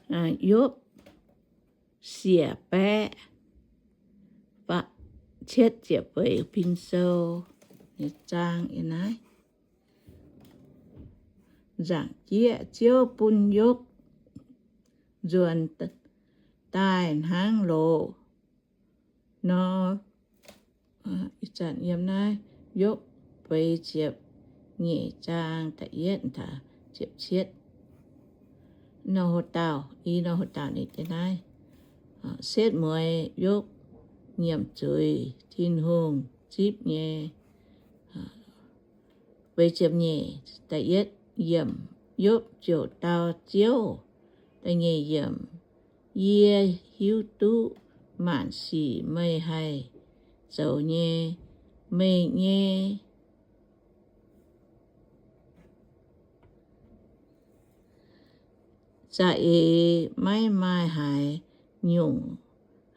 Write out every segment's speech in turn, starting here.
Yopv siec baeqv cietv ziepc feix pin sou nyei zaang yiem naaiv. Nzaangc jieqv, Ziouv bun Yopv nzuonx daaih hnangv loz nor. Ih zanc yiem naaiv Yopv feix ziepc nyeic zaang da'yietv taux ziepc cietv. Nor hov dauh, i nor hov dauh ninh deix naaiv, setv mueiz Yopv nyiemc zuiz Tin-Hungh zipv nyei. Feix ziepc nyeic, da'yietv yiemc, Yopv ziouc dau Ziouv, da'nyeic yiemc, Yie hiuv duqv maanc sic meih haih zoux nyei. Meih nyei za'eix maiv maaih haaix nyungc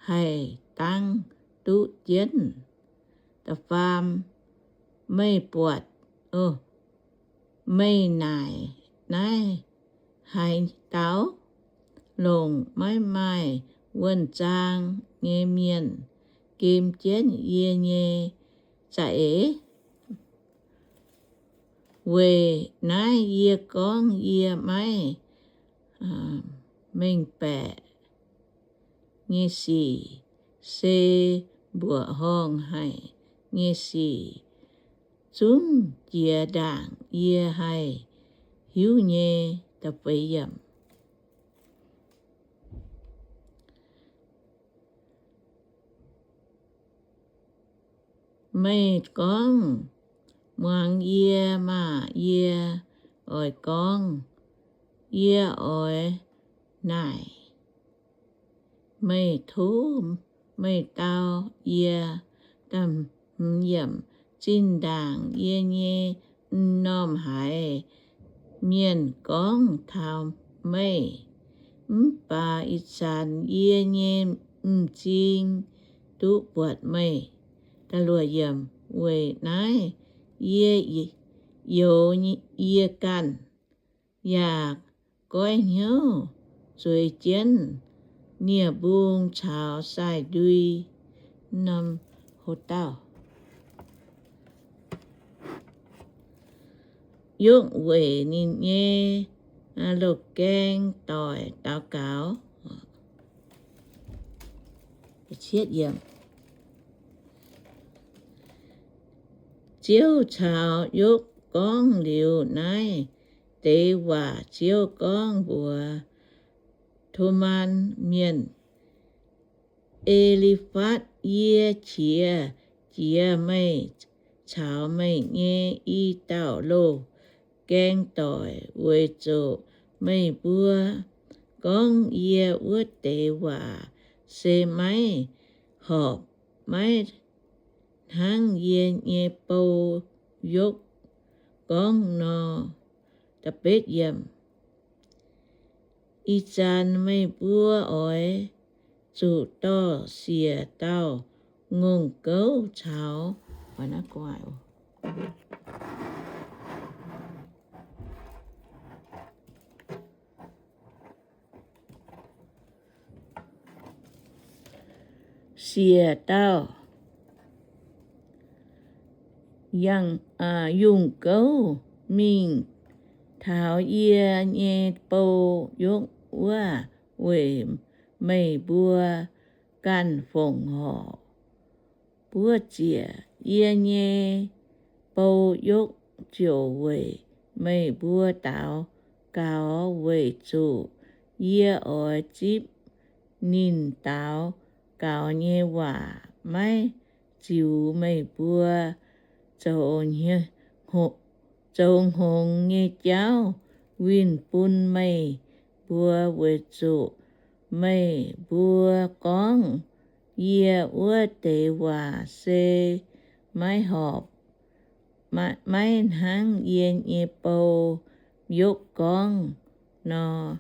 haih dangv duqv jienv. Da'faam, meih buatc, meih naaic naaiv haaix dauh? Longc maiv maaih wuonh zaang nyei mienh gem jienv yie nyei za'eix. Weic naaiv yie gorngv yie maiv mengh baeqc nyei sic, se mbuoqc horngh haic nyei sic, zungv jiex ndaangc yie haih hiuv nyei. Meih gorngv, Muangx yie maah! Yie oix gorngv, yie oix naaic, meih tov meih dau yie. Zinh ndaangc yie nyei m'normh haiz mienh gorngv taux meih, mv baac ih zanc yie nyei m'zing duqv buatc meih. Weic naaiv yie youx yie ganh, yaac goiv hnyouv zueiz jienv nie-mbung caux sai-ndui. Norm hov dauh Yopv weic ninh nyei loz-gaeng doic daux gaux. Ziouv caux Yopv gorngv liuz naaiv deix waac, Ziouv gorngv mbuox Tomaan mienh, E^li^fatv, yie qiex jiez meih caux meih nyei i dauh loz-gaeng doic, weic zuqc meih mbuo gorngv yie wuov deix waac se maiv horpc, maiv hnangv yie nyei bou Yopv gorngv nor. Ih zanc meih mbuo oix zuqc dorh siec dauh ngongh gouv caux siec dauh yangh, yungh gouv mingh taux yie nyei bou Yopv wuov, weic meih mbuo ganh fongc horc buov ziec. Yie nyei bou Yopv ziouc weic meih mbuo daux gaux, weic zuqc yie oix zipv ninh daux gaux nyei waac maiv ziux meih mbuo zoux hngongx nyei jauv winh bun meih mbuo, weic zuqc meih mbuo gorngv, Yie wuov deix waac se maiv horpc, maiv hnangv yie nyei bou Yopv gorngv nor.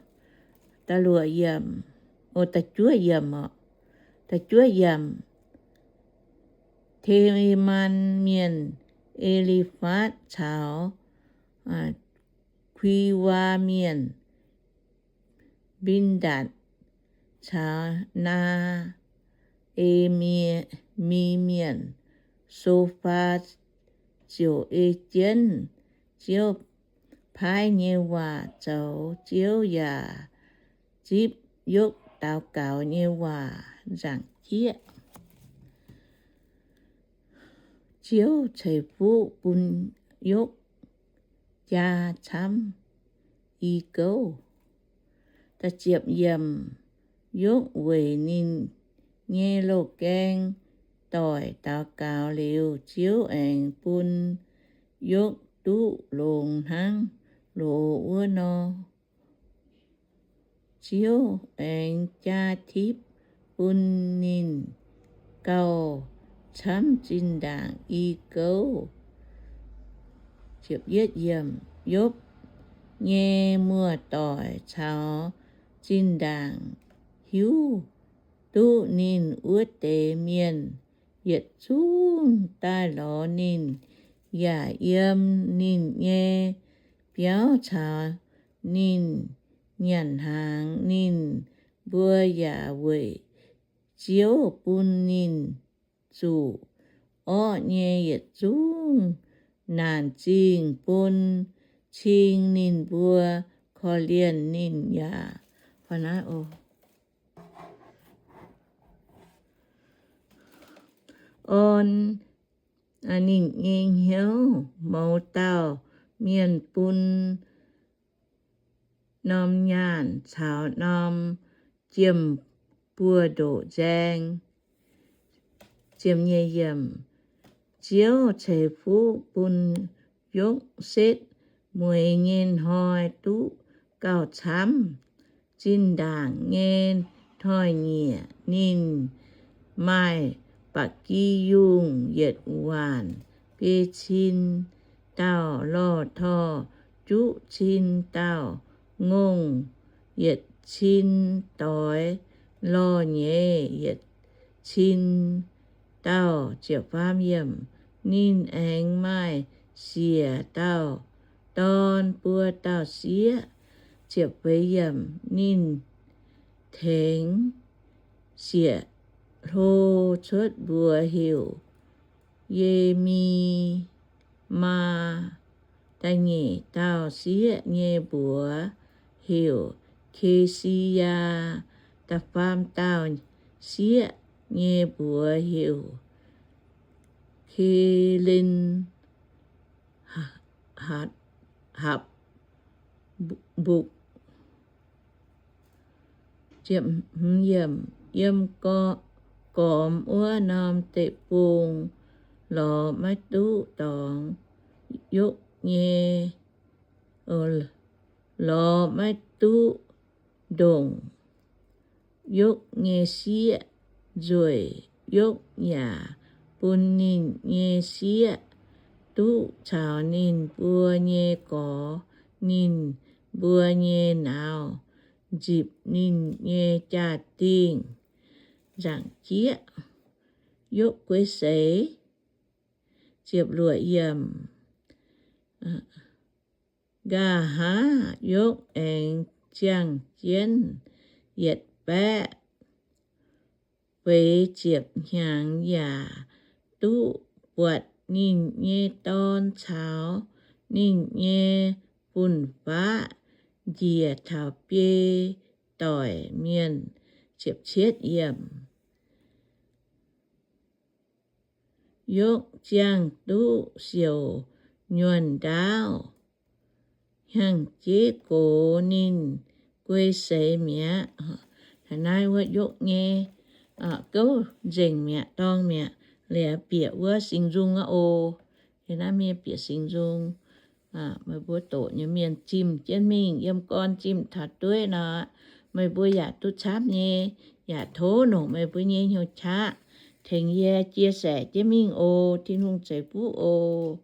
Da'luoqc yiemc, o, da'juov yiemc oc. Da'juov yiemc, Temaan Mienh, E^li^fatv caux Kui^waa Mienh, Mbin^ndatc caux Naa^e^mi Mienh, So^faa, ziouc ei jienv Ziouv paaiv nyei waac zoux. Ziouv yaac zipv Yopv daux gaux nyei waac nzaangc jieqv. Ziouv ceix fuqv bun Yopv jaa camv i gouv. Yopv weic ninh nyei loz-gaeng doic daux gaux liuz, Ziouv aengx bun Yopv duqv longx hnangv loz wuov nor. Ziouv aengx jaa tipv bun ninh gauh camv zinh ndaangc i gouv. Yopv nyei muoz-doic caux zinh ndaangc hiuv duqv ninh wuov deix mienh yietc zungv daaih lorz ninh, yaac yiem ninh nyei biauv caux ninh nyanc hnaangx. Ninh mbuo yaac weic Ziouv bun ninh zuqc orqv nyei yietc zungv naanc zingh bun cing ninh mbuo, korv-lienh ninh yaac orn ninh nyei hnyouv. Mouz dauh mienh bun norm nyaanh caux norm jiem-buoz ndoqc nzaeng. Ziouv ceix fuqv bun Yopv setv mueiz nyei hnoi duqv gauh camv zinh ndaangc nyei hnoi-nyieqc. Ninh maaih ba'gi yungh yietc waanc biei cin dauh, lorh torh juqv cin dauh, ngongh yietc cin doix, lorh nyeiz yietc cin dauh. Ninh aengx maaih siec dauh dorn, buo dauh sieqv. Ninh tengx siec hlo cuotv mbuox heuc Ye^mi^maa. Da'nyeic dauh sieqv nyei mbuox heuc Ke^si^yaa. Da'faam dauh sieqv nyei mbuox heuc Ke^len, Hapc, Mbukc. Yiem gormx wuov norm deic-bung lorz maiv duqv dorngx Yopv nyei, lorz maiv duqv ndongc Yopv nyei sieqv nzueic. Yopv yaac bun ninh nyei sieqv duqv caux ninh mbuo nyei gorx, ninh mbuo nyei nauz, nzipc ninh nyei jaa-dingh nzaangc jieqv. Yopv guei seix. Nqa'haav Yopv aengx ziangh jienv yietc baeqv feix ziepc hnyangx yaac duqv buatc ninh nyei dorn caux ninh nyei fun-faqv njiec taux biei doic mienh. Yopv ziangh duqv siouc nyuonh ndaauv, hnyangx-jeiv gox ninh guei seix mi'aqv. Naaiv wuov Yopv nyei gouv nzengc mi'aqv, dorng mi'aqv. Liuz bieqc wuov Singx Nzung aqv oc. Naaiv mienh bieqc Singx Nzung, meih mbuo doqc nyei mienh zimh jienv mingh, yiem gorn zimh taux dueiv nor, meih mbuo yaac duqv camv nyei. Yaac tov longc meih mbuo nyei hnyouv qaqv tengx yie chia sẻ jienv mingh oc. Tin-Hungh ceix fuqv oc.